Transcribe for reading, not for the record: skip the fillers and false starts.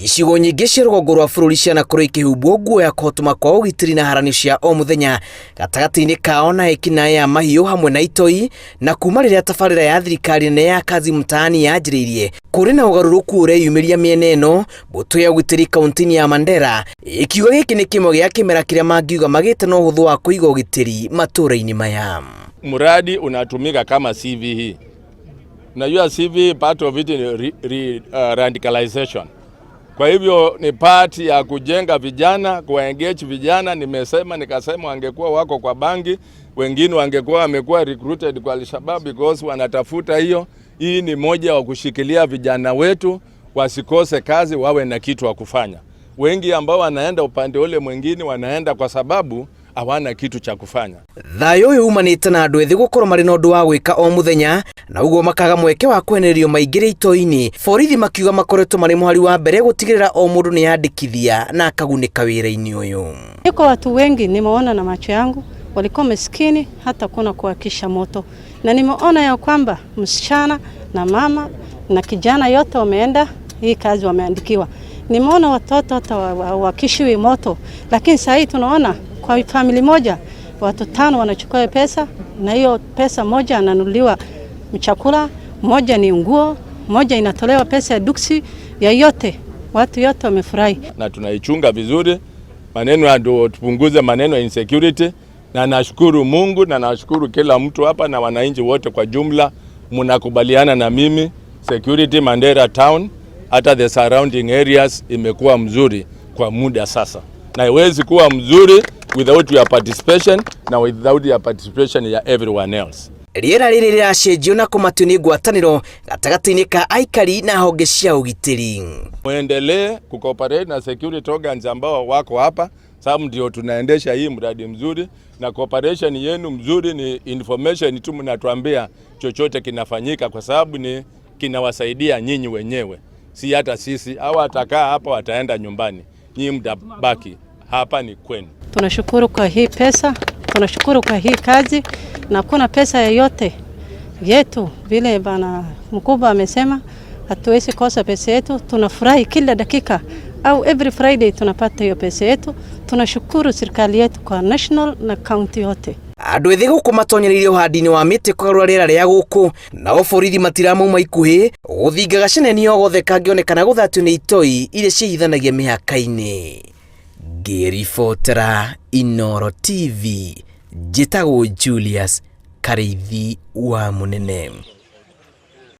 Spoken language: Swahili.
Icigo nyingĩ cia rũgongo rwa bũrũri cianakorwo ikĩhumbwo nguo ya kũhotoma kwa ũgitĩri na haranio cia o mũthenya gatagatĩ-inĩ kao na ekinaĩ ya mahiũ hamwe na itoi, na kuma rĩrĩa tabarĩra ya thirikari nene ya Kazi Mtaani yanjĩrĩirie, kũrĩ na ũgarũrũku ũreyumĩria mĩena ĩno. Mbũtũ ya ũgitĩri kaunti-inĩ ya Mandera ĩkiuga gĩkĩ nĩ kĩmwe gĩa kĩmera kĩrĩa mangiuga magĩte na ũhũthũ wa kũiga ũgitĩri matũũra-inĩ maya. Mradi unatumika kama CV hii. Unajua CV, part of it ni radicalization. Kwa hivyo ni part ya kujenga vijana, kuengage vijana. Nimesema nikasema, wangekuwa wako kwa bangi, wengine wangekuwa wamekuwa recruited kwa Al-Shabaab because wanatafuta hiyo. Hii ni moja wa kushikilia vijana wetu wasikose kazi, wawe na kitu wa kufanya. Wengi ambao wanaenda upande ule mwingine wanaenda kwa sababu hawana kitu cha kufanya. Thayũ ũyũ umanĩte na andũ ethĩ gũkorwo marĩ na ũndũ wa gwĩka o mũthenya, na ũguo makaga mweke wa kwenererio maingĩre itoi-inĩ. Borithi makiuga makoretwo marĩ mũhari wa mbere gũtigĩrĩra o mũndũ nĩ yandĩkithia na akagunĩka wĩra-inĩ ũyũ. Iko watu wengi nimeona na macho yangu walikuwa maskini, hata kuna kuwakisha moto, na nimeona ya kwamba msichana na mama na kijana yote wameenda hii kazi wameandikiwa. Nimeona watoto hata wakishiwi moto, lakini sasa hii tunaona kwa family moja watu tano wanachukua pesa, na hiyo pesa moja ananunuliwa chakula, moja ni nguo, moja inatolewa pesa ya duksi ya yote. Watu yote wamefurahi. Na tunaichunga vizuri maneno ya ndio tupunguze maneno ya insecurity, na nashukuru Mungu na nashukuru kila mtu hapa na wananchi wote kwa jumla, mnakubaliana na mimi, security Mandera town hata the surrounding areas imekuwa mzuri kwa muda sasa, na haiwezi kuwa mzuri without your participation na without your participation ya everyone else. Rĩera rĩrĩ rĩracenjio na kũmatio nĩ ngwatanĩro gatagatĩ-inĩ ka aikari na honge cia ũgitĩri. Muendelee kucooperate na security organs ambao wako hapa, sababu ndio tunaendesha hii mradi mzuri, na cooperation yenu mzuri ni information tu mnatuambia chochote kinafanyika, kwa sababu ni kinawasaidia nyinyi wenyewe, si hata sisi. Au watakaa hapa wataenda nyumbani, nyinyi mtabaki hapa, ni kwenu. Tunashukuru kwa hii pesa, tunashukuru kwa hii kazi, na kuna pesa yoyote yetu vile bana mkubwa amesema, hatuwezi kosa pesa yetu. Tunafurahi kila dakika au every Friday tunapata hiyo pesa yetu. Tunashukuru serikali yetu kwa national na county yote. Andũ ethĩ gũkũ matonyereire ũhandi-inĩ wa mĩtĩ kũgarũra rĩera rĩa gũkũ, nao borithi matiramauma ikuhĩ gũthinga gaceneni o gothe kangĩonekana gũthatio nĩ itoi iria ciĩhithanagia mĩhaka-inĩ. Ngĩribotera Inooro TV, njĩtagwo Julius Karĩithi wa Mũnene.